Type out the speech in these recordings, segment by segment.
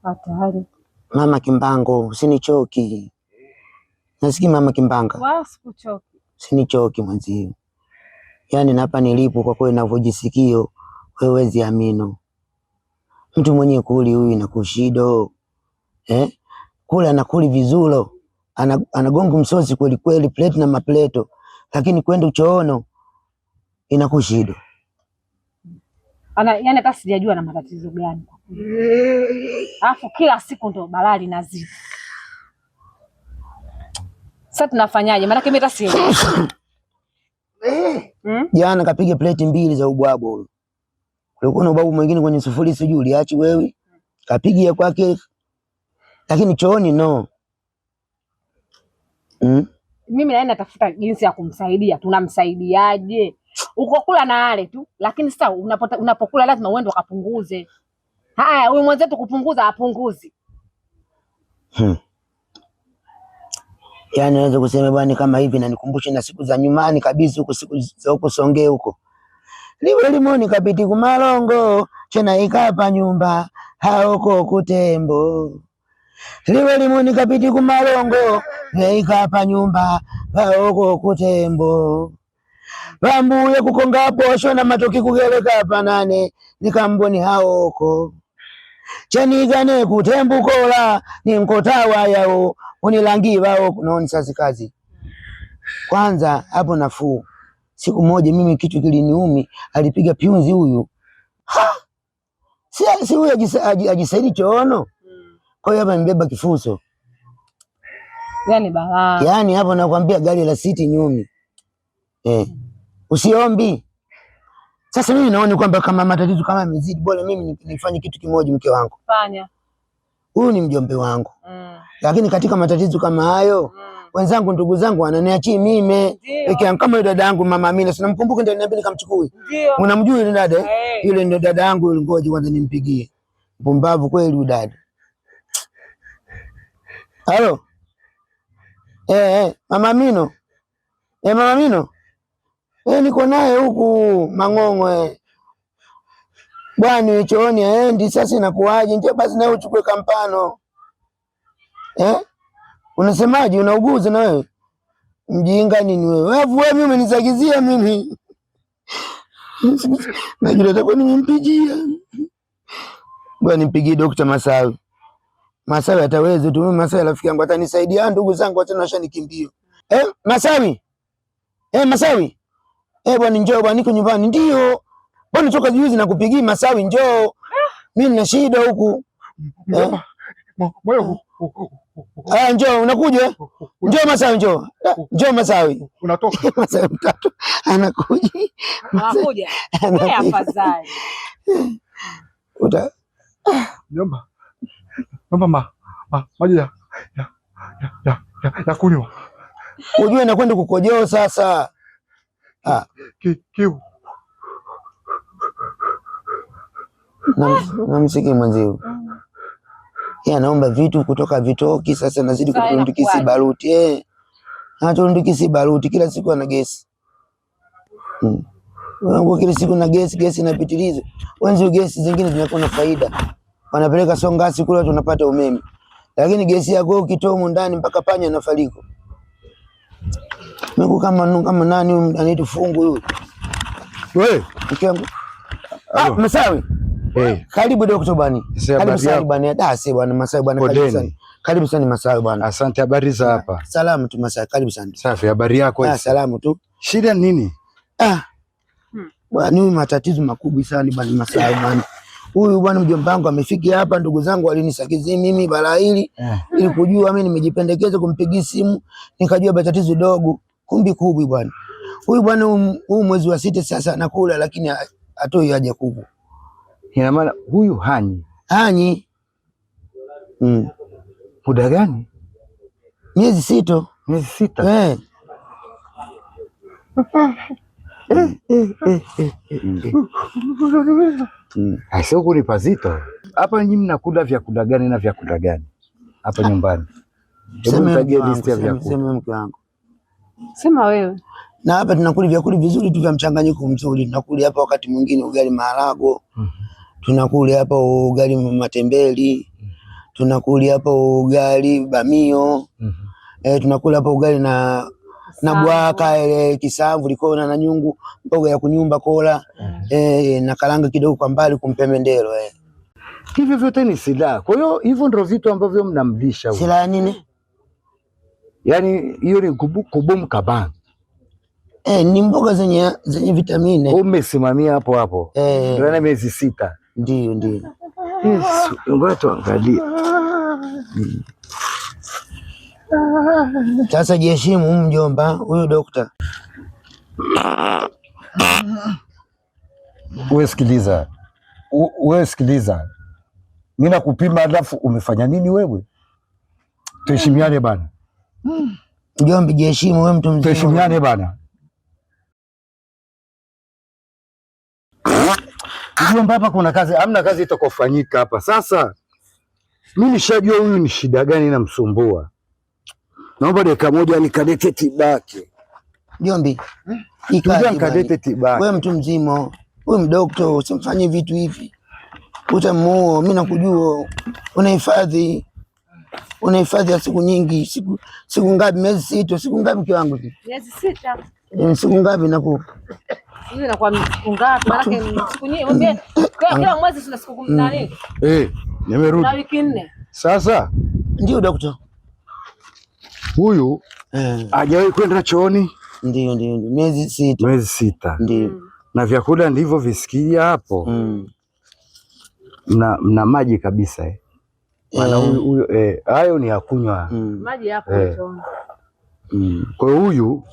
Hatari. Mama Kimbango, usinichoki. Nasiki mama Kimbanga. Wala sikuchoki. Usinichoki mwenzio. Yaani napa nilipo kwa kweli navyojisikio wewe wezi amino. Mtu mwenye kuli huyu na kushido. Eh? Kula anakuli vizulo. Anagonga msosi kweli kweli, plate na mapleto. Lakini kwenda uchoono inakushido. Ana yani hata sijajua na matatizo gani. Alafu kila siku ndo balaa linazidi. Sasa tunafanyaje? Maana mimi hata sielewi. Jana kapiga pleti mbili za ubwabwa huyo. Kulikuwa na ubwabu mwingine kwenye sufuri sijui uliachi wewe. Kapiga kwake. Lakini chooni no. Mimi naenda natafuta jinsi ya kumsaidia. Tunamsaidiaje? Uko kula na ale tu, lakini sasa unapokula lazima uende ukapunguze. Haya, huyu mwenzetu kupunguza apunguzi. Yaani naweza kusema bwana kama hivi na nikumbushe na siku za nyumani kabisa huko, siku za huko Songea huko. Liwe limoni kapiti kumalongo chena ikapa nyumba haoko kutembo. Liwe limoni kapiti kumalongo ikapa nyumba haoko kutembo. Bambuye kukonga posho na matoki kugeleka panane nikamboni haoko. Chenigane kutembukola ni mkotawa yao unilangi wao naoni sasa kazi. Kwanza hapo nafuu. Siku moja mimi kitu kiliniumi, alipiga piunzi huyu. Ha! Si huyu ajisaidi choono. Kwa hiyo hapa mbeba kifuso. Yaani balaa. Yaani hapo nakwambia gari la siti nyumi. Usiombi. Sasa mimi naona kwamba kama matatizo kama yamezidi, bora mimi nifanye kitu kimoja mke wangu. Fanya. Huyu ni mjombe wangu. Lakini katika matatizo kama hayo, wenzangu ndugu zangu wananiachia mimi. Peke yangu kama yule dada yangu mama Amina, si namkumbuka, ndio aliniambia nikamchukue. Unamjua yule dada? Yule ndio dada yangu yule, ngoja kwanza nimpigie. Mpumbavu kweli yule dada. Halo. Mama Amino. Mama Amino. Niko naye huku Mang'ong'o. Bwana chooni aendi, sasa inakuaje? Njoo basi nawe uchukue kampano. Unasemaje? Unauguza na wewe? Mjinga nini wewe? Wewe wewe mimi umenisagizia mimi. Najua atakuwa nimempigia. Bwana nimpigie Dr. Masawi. Masawi ataweza tu, mimi Masawi rafiki yangu atanisaidia, ndugu zangu hata washanikimbia. Masawi. Masawi. Bwana njoo bwana, niko nyumbani. Ndio. Bwana toka juzi nakupigia Masawi njoo. Mimi nina shida huku. Moyo. Njoo unakuja? Njoo Masawi njoo. Njoo Masawi. Unatoka. Masawi mtatu anakuja. Anakuja. Afadhali. Uta Nyomba. Nyomba maji ya kunywa. Ujue nakwenda kukojoa sasa. Kiu. Namsiki mwenzio. Yeye anaomba vitu kutoka vitoki, sasa nazidi kutundikisi baruti. Anatundikisi baruti kila siku ana gesi. Wangu kila siku na gesi, gesi inapitiliza. Wenzi gesi zingine zinakuwa na faida. Wanapeleka songasi kule watu wanapata umeme. Lakini gesi yako ukitoa humu ndani mpaka panya na faliko. Mungu kama nani huyu anaitwa fungu huyu. Wewe, mke wangu. Masawi. Karibu Dokta bwana. Karibu sana bwana. Da si bwana Masawi bwana, karibu sana. Karibu sana Masawi bwana. Asante, habari za hapa? Salamu tu Masawi, karibu sana. Safi, habari yako? Salamu tu. Shida nini? Bwana huyu matatizo makubwa sana bwana Masawi bwana. Huyu bwana mjomba wangu amefikia hapa, ndugu zangu walinisakizia mimi balaa hili ili kujua mimi nimejipendekeza kumpigia simu, nikajua matatizo dogo, kumbi kubwa bwana. Huyu bwana huu mwezi wa 6 sasa anakula lakini hatoi haja kubwa. Ina maana huyu hanyi. Hanyi. Muda gani? Miezi 6. Miezi 6. Aisee, huku ni pazito. Hapa nyinyi mnakula vyakula gani na vyakula gani hapa nyumbani? Hebu nitajie list ya vyakula. Sema mke wangu. Sema wewe. Na hapa tunakula vyakula vizuri tu vya mchanganyiko mzuri. Tunakula hapa wakati mwingine ugali maharago. Tunakula hapa ugali matembeli. Tunakula hapa ugali bamio. Tunakula hapa ugali na bwaka ile kisamvu likona na nyungu mboga ya kunyumba kola na karanga kidogo kwa mbali kumpemendelo Hivyo vyote ni silaha. Kwa hiyo hivyo ndio vitu ambavyo mnamlisha huyu. Silaha nini? Yaani hiyo ni kubumu kabang. Ni mboga zenye vitamini. Umesimamia hapo hapo. Ndio miezi 6. Ndio ndio. Yesu, ngoja tuangalie. Sasa jiheshimu mjomba, huyu dokta. Wewe sikiliza. Wewe sikiliza. Mimi nakupima alafu umefanya nini wewe? Tuheshimiane bana. Mjomba jiheshimu, wewe mtu mzima. Tuheshimiane bana. Mjomba, hapa kuna kazi, hamna kazi itakofanyika hapa. Sasa mimi nishajua huyu ni shida gani inamsumbua. Naomba dakika moja nikalete tibake. Mjombi, Tuja nikalete tibake. Wewe mtu mzima, wewe mdokto, usimfanye vitu hivi. Utamuua, mimi nakujua. Unahifadhi. Unahifadhi ya siku nyingi, siku ngapi? Miezi 6, siku ngapi kiwango? Miezi 6. Siku ngapi nakupa? Hiyo inakuwa siku ngapi? Maana siku nyingi. Kila mwezi tuna siku 14. Nimerudi. Na wiki 4. Sasa ndio dokta. Huyu hajawahi kwenda chooni. Ndio ndio ndio. Miezi 6. Miezi 6. Ndio. Na vyakula ndivyo visikia hapo. Mna maji kabisa Maana huyu hayo ni ya kunywa. Maji hapo chooni. Kwa hiyo huyu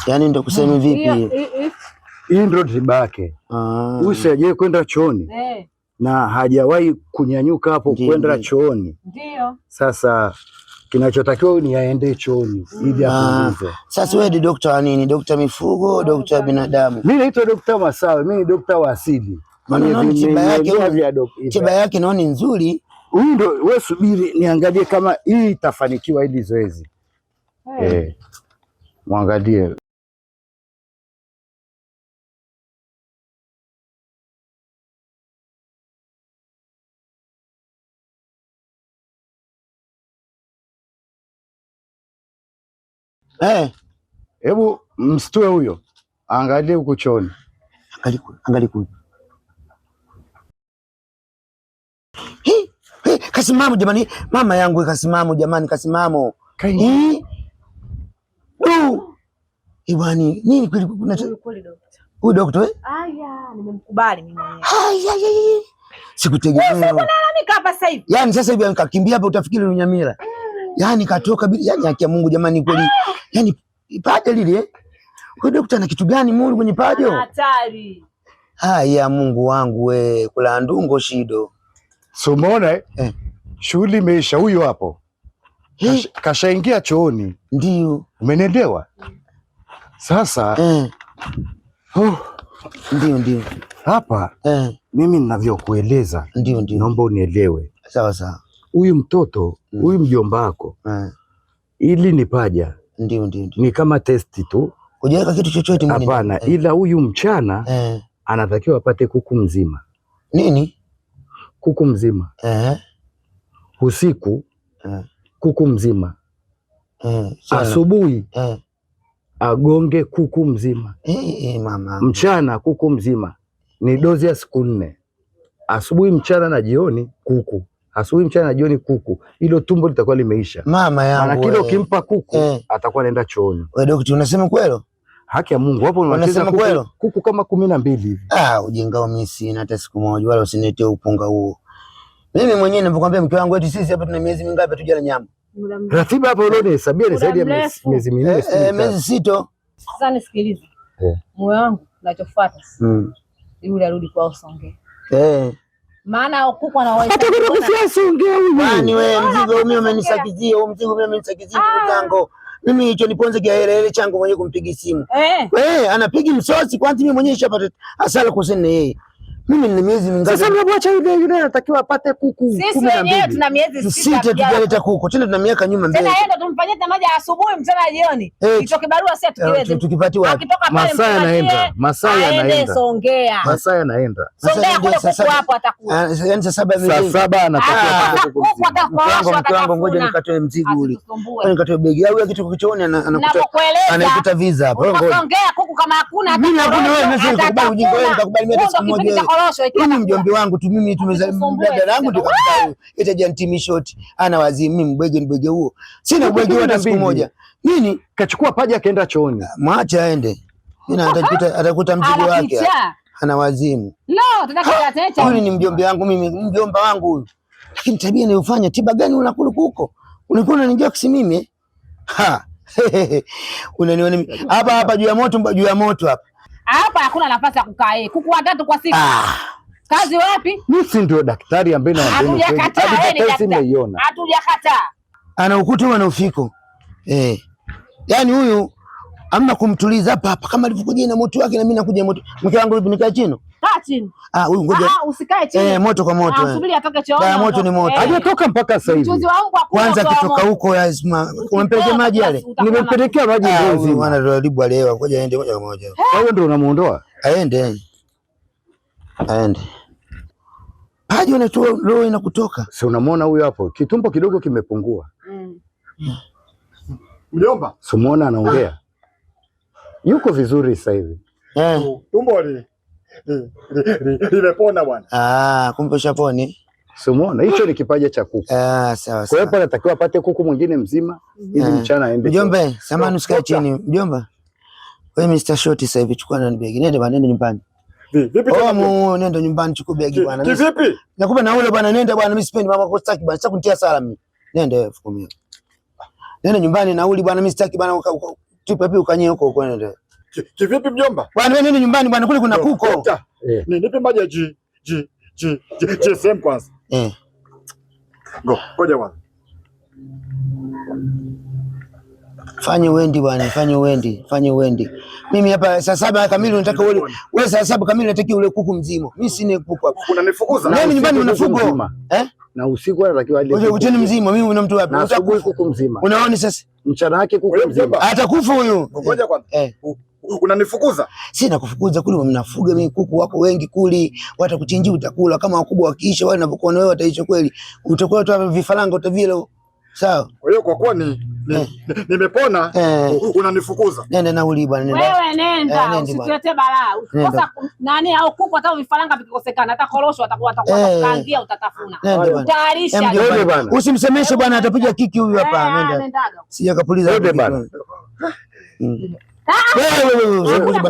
Yaani ndio kusema vipi? Hii ndio tiba yake. Huyu si hajawahi kwenda chooni. Na hajawahi kunyanyuka hapo kwenda chooni. Ndio. Sasa kinachotakiwa ni aende chooni ili apunguze. Sasa wewe ni dokta wa nini? Dokta mifugo, dokta binadamu? Mimi naitwa Dokta Masawe, mimi ni dokta wa asili. Maana tiba yake naona ni nzuri. Huyu ndio wewe, subiri niangalie kama hii itafanikiwa hili zoezi. Muangalie. Hebu msitue huyo. Angalie huko chooni. Angalie kule. Kasimamo jamani, mama yangu kasimamo jamani, kasimamo. Du. Ibani, nini kweli kuna kweli dokta? Huyu dokta eh? Aya, nimemkubali mimi mwenyewe. Haya, Sikutegemea. Nalalamika hapa sasa hivi. Yaani sasa hivi nikakimbia hapa utafikiri Lunyamira. Yaani katoka bila, yaani haki ya Mungu jamani kweli. Yaani paja lile. Huyu dokta ana kitu gani muli kwenye pajo? Hatari. Haya Mungu wangu we, kula ndungo shido. So umeona Shughuli imeisha, huyu hapo. Kashaingia chooni. Ndio. Umenielewa? Sasa Ndio ndio. Hapa mimi ninavyokueleza, ndio ndio. Naomba unielewe. Sawa sawa. Huyu mtoto, huyu mjomba wako. Ili ni paja. Ndio ndio ndio. Ni kama testi tu. Hujaweka kitu chochote mwilini? Hapana, ila huyu mchana anatakiwa apate kuku mzima. Nini? Kuku mzima. Usiku kuku mzima. Asubuhi agonge kuku mzima. Mama. Mchana kuku mzima. Ni dozi ya siku 4. Asubuhi, mchana na jioni kuku. Asubuhi, mchana na jioni kuku. Hilo tumbo litakuwa limeisha. Mama yangu. Maana kile ukimpa kuku atakuwa anaenda chooni. Wewe daktari unasema kweli? Haki ya Mungu hapo unacheza kuku kama 12 hivi. Ujinga mimi sina hata siku moja, wala usiniletee upunga huo. Mimi mwenyewe ninapokuambia mke wangu eti sisi hapa tuna miezi mingapi hatujala nyama. Ratiba hapo leo ni hesabia ni zaidi ya miezi 4, Miezi 6. Sasa nisikilize. Moyo wangu unachofuata. Yule arudi kwao Songea. Maana kuku anaweza Atakwenda kufia Songea huyu. Kwani wewe mzigo mimi umenisakizia, huo mzigo mimi umenisakizia mtango. Mimi hicho niponze kia hele changu mwenyewe kumpiga simu. Anapiga msosi kwanza mimi mwenyewe nishapata hasara kuhusiana na yeye. Mimi nina miezi mingapi? Sasa mnamwacha yule yule anatakiwa apate kuku Sisi 12. wenyewe tuna miezi 6 tujaleta kuku. Tena tuna miaka nyuma mbele. Tena yeye ndo tumfanyie tena asubuhi, mchana, jioni. Hicho kibarua sisi tukiweze. Tukipatiwa. Akitoka pale masaa yanaenda, masaa yanaenda. Songea. Masaa yanaenda. Songea kule kuku hapo atakuwa. Yaani saa 7 Saa 7 anatakiwa apate kuku. Mke ngoja nikatoe mzigo ule. Nikatoe begi. Au kitu kichooni anakuta anaikuta visa hapa. Songea kuku kama hakuna hata. Mimi hakuna wewe mimi sikubali ujinga wewe nitakubali mimi hata siku moja. Mimi mjombe wangu tu mimi dada yangu ndio kakubali. Ita jantimi short. Ana wazimu mimi mbwege mbwege huo. Sina mbwege hata siku moja. Nini? Kachukua paja akaenda chooni. Mwache aende. Mimi atakuta mzigo wake. Ana wazimu. No, tunataka Huyu ni mjombe wangu mimi, mjomba wangu huyu. Lakini tabia inayofanya tiba gani unakula huko? Ulikuwa unanijua kisi mimi? Ha. Unaniona mimi hapa hapa juu ya moto, juu ya moto hapa. Hapa hakuna nafasi ya kukaa yeye. Kuku watatu kwa siku. Kazi wapi? Mimi si ndio daktari ambaye naambia. Hatujakataa. Hatujakataa. Ana ukuta ana ufiko. Eh. Yaani huyu hamna kumtuliza hapa hapa kama alivyokuja na moto wake na mimi nakuja moto. Mke wangu vipi nikae chini? Kaa chini. Ah, huyu ngoja. Ah, usikae chini. Eh, moto kwa moto. Subiri atoke chooni. Da, moto ni moto. Hajatoka mpaka sasa hivi. Mchuzi wa mbwa kwanza kitoka huko lazima umempelekea maji yale. Nimempelekea maji ndio. Bwana ndio alielewa. Ngoja aende moja kwa moja. Kwa hiyo ndio unamuondoa? Aende. Aende. Paji unatoa roho inakutoka. Si unamuona huyo hapo? Kitumbo kidogo kimepungua. Mjomba. Si umeona anaongea? Yuko vizuri sasa hivi. Tumbo limepona bwana. Ah, kumbe ushaponi. Si umeona? Hicho ni kipaja cha kuku. Ah, sawa sawa. Kwa hiyo pale anatakiwa apate kuku mwingine mzima ili mchana aende. Mjomba, samahani usikae chini. Mjomba. Wewe Mr. Short sasa hivi chukua na begi. Nenda bwana, nenda nyumbani. Vipi tena? Nenda nyumbani chukua begi bwana. Kivipi? Nakupa na ule bwana, nenda bwana, mimi sipendi mama sitaki bwana, sitaki kunitia sala mimi. Nenda wewe 10,000. Nenda nyumbani nauli bwana, mimi sitaki bwana, tupe pia ukanyie huko huko nenda. Kivipi mjomba? Bwana wewe nenda nyumbani bwana, kule kuna kuko. Nipe maji ya G G G GSM kwanza. Go, ngoja bwana. Fanye uendi bwana, fanye uendi, fanye uendi. Mimi hapa saa 7 kamili nataka ule. Wewe saa 7 kamili nataka ule kuku mzima. Mimi sina kuku hapa. Unanifukuza? Mimi nyumbani unafugo. Eh? Na usiku anatakiwa ale. Wewe uteni mzima, mimi una mtu wapi? Na asubuhi kuku mzima. Unaona sasa? Mchana wake kuku mzima. Atakufa huyu. Ngoja kwanza. Unanifukuza? Sina kufukuza kule mnafuga mimi kuku wako wengi kule, watakuchinjia utakula kama wakubwa wakiisha wale wanapokuona wewe wataisha kweli. Utakuwa tu vifaranga utavile. Sawa. Kwa hiyo kwa kuwa nimepona unanifukuza. Nenda nauli bwana, nenda. Wewe nenda, usituletee balaa. Usikosa nani au kuku hata vifaranga vikikosekana, hata korosho atakuwa atakukaangia utatafuna. Utayarisha. Usimsemeshe bwana, atapiga kiki huyu hapa. Nenda. Sija kapuliza. Wewe bwana.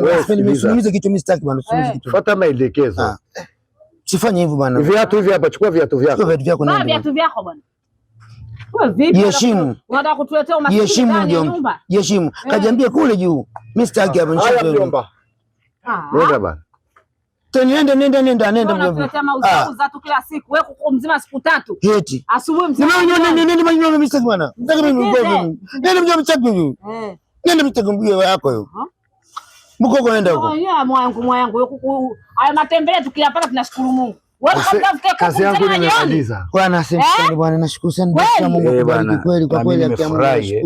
Wewe usimuulize kitu mimi sitaki bwana, usimuulize kitu. Fuata maelekezo. Sifanye hivyo bwana. Viatu hivi hapa, chukua viatu vyako. Chukua viatu vyako nenda. Viatu vyako bwana. Wewe vipi? Jiheshimu. Unataka kutuletea umaskini ndani ya nyumba? Jiheshimu. Kajiambia kule juu. Mimi sitaki hapa nishie. Mjomba. Nenda bwana. Nenda nenda nenda nenda mjomba. Unatuletea mauzo tu kila siku. Wewe kuku mzima siku 3. Eti. Asubuhi mzima. Nenda nenda nenda mimi sitaki bwana. Sitaki mimi mjomba. Nenda mjomba sitaki mimi. Nenda mtaki mjomba yako hiyo. Mkoko nenda huko. Yeah, mwanangu mwanangu. Kuku haya matembele tukiyapata tunashukuru Mungu. Kazi yangu nimemaliza. Bwana asante sana bwana, nashukuru sana kwa Mungu akubariki kweli kwa kweli, nimefurahi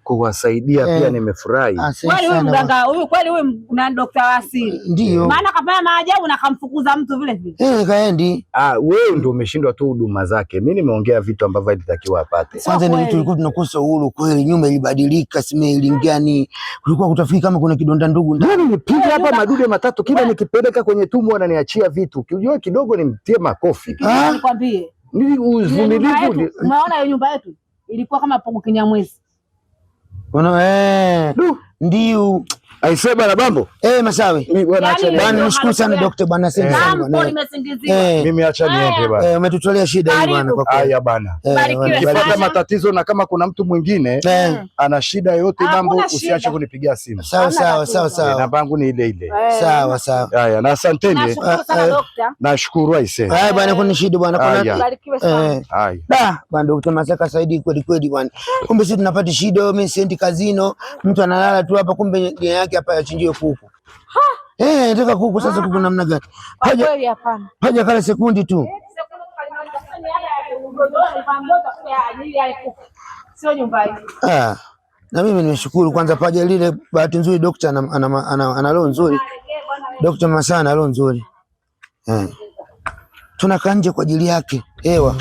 kuwasaidia pia nimefurahi. Kweli huyu mganga huyu kweli huyu na daktari wa asili. Ndio. Maana kafanya maajabu na kamfukuza mtu vile vile. Eh, kaendi. Ah, wewe ndio umeshindwa tu huduma zake. Mimi nimeongea vitu ambavyo alitakiwa apate. Kwanza ni tulikuwa tunakosa uhuru kweli, nyumba ilibadilika, simeilingani. Kulikuwa kutafiki kama kuna kidonda ndugu. Mimi nilipiga hapa madude matatu kila nikipeleka kwenye tumbo ananiachia vitu. Unajua kidogo nimtie makofi. Nikwambie. Nili uvumilivu. Umeona hiyo nyumba yetu ilikuwa kama pogo Kinyamwezi. Unaona ndio. Aisee bana Bambo. Masawi. Mimi bwana acha bwana nishukuru sana daktari bwana asante sana bwana. Mimi acha niende bwana. Umetutolea shida hii bwana kwa kweli. Haya bwana. Nikipata matatizo na kama kuna mtu mwingine ana shida yote Bambo usiache kunipigia simu. Sawa sawa sawa sawa. Namba yangu ni ile ile. Sawa sawa. Haya na asanteni. Nashukuru sana daktari. Nashukuru aisee. Haya bwana kuna shida bwana kuna. Barikiwe sana. Haya. Da bwana daktari Masaka Saidi kweli kweli bwana. Kumbe sisi tunapata shida, mimi siendi kazino, mtu analala tu hapa kumbe yake hapa yachinjiwe kuku. Nataka kuku sasa. Kuku namna gani? Kwa Paja kweli hapana. paja kale sekundi tu. Sio nyumba hii. Ah, na mimi nimeshukuru kwanza paja lile, bahati nzuri dokta ana roho nzuri. Dokta Masaa ana roho nzuri. Eh. Tunakaa nje kwa ajili yake. Ewa.